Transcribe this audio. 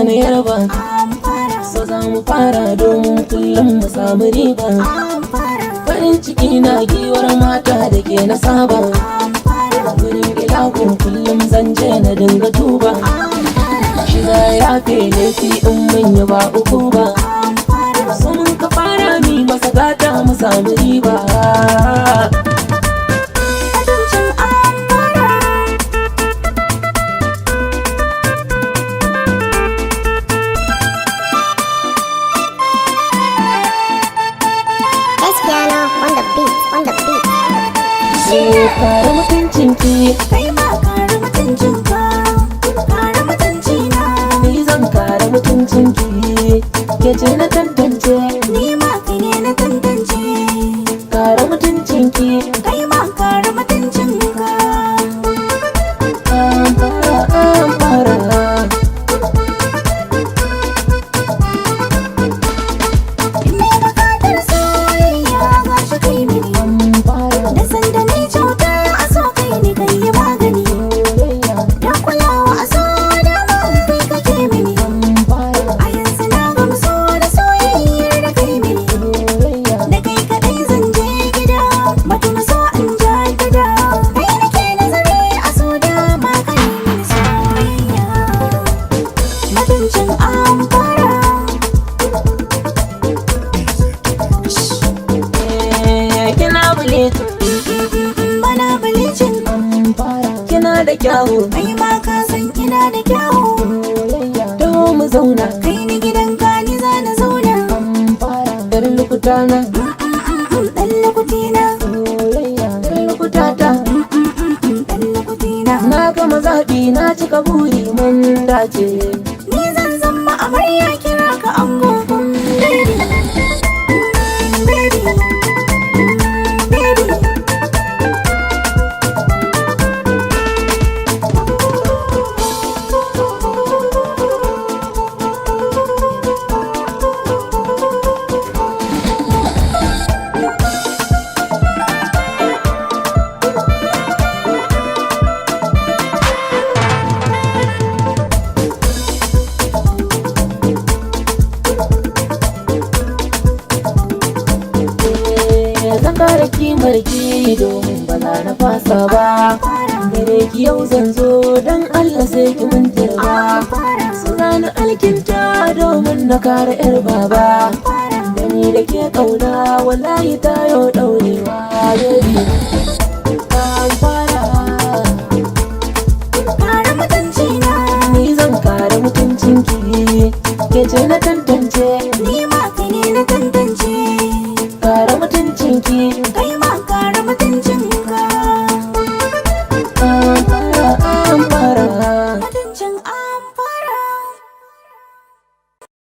za na yarba. So za mu fara domin kullum mu samu riba. Farin ciki na giwar mata da ke na saba. Gurin ilahun kullum zan je na dinga tuba. Shi za ya yafe laifi in mun yi ba uku ba. So mun ka fara mi masa gata mu samu riba. Mutuncin an fara. Espiano on the beat, on the beat. So kare mutuncin ki. Kai ma kare mutuncinka, kare mutuncina. Ni zan kare mutuncin ki. Ke ce na tantance. Ni ma kai ne na tantance. Kare mutuncin ki. Kai ma kare mutuncinka. An fara, an fara. Mai bukatar soyayya gashi kai mini. An fara. Da sanda ni cuta a so kai ni kai yi magani. Soyayya. Da kulawa a so da kai kake mini. An fara. A yanzu na gamsu da soyayyar da kai mini. Soyayya. Da kai kaɗai zan je gida, batun so in jaddada. Kai nake nazari a so dama kai mini soyayya. Mutuncin an fara. Eh, kina bleaching. Bana bleaching. An fara. Kina da kyawu. Kai ma ka san kina da kyawu. Soyayya. Taho mu zauna. Kai ni gidan ka ni za na zauna. An fara. Yar lukuta na. Ɗan lukutina. Soyayya. Yar lukuta ta. Ɗan lukutina. Na gama zaɓi, na cika buri, mun dace. Ni zan zama amarya, kira ka ango. Baby, baby, baby. Eh, zan kare kimar ki domin ba za na fasa ba. Gare ki yau zan zo, don Allah sai ki mun turba. Suna na alkinta domin na kare yar baba. Da ni da ke kauna wallahi tayo daurewa, baby. An fara. Kare mutuncina. Ni zan kare mutuncin ki. Ke ce na tantance.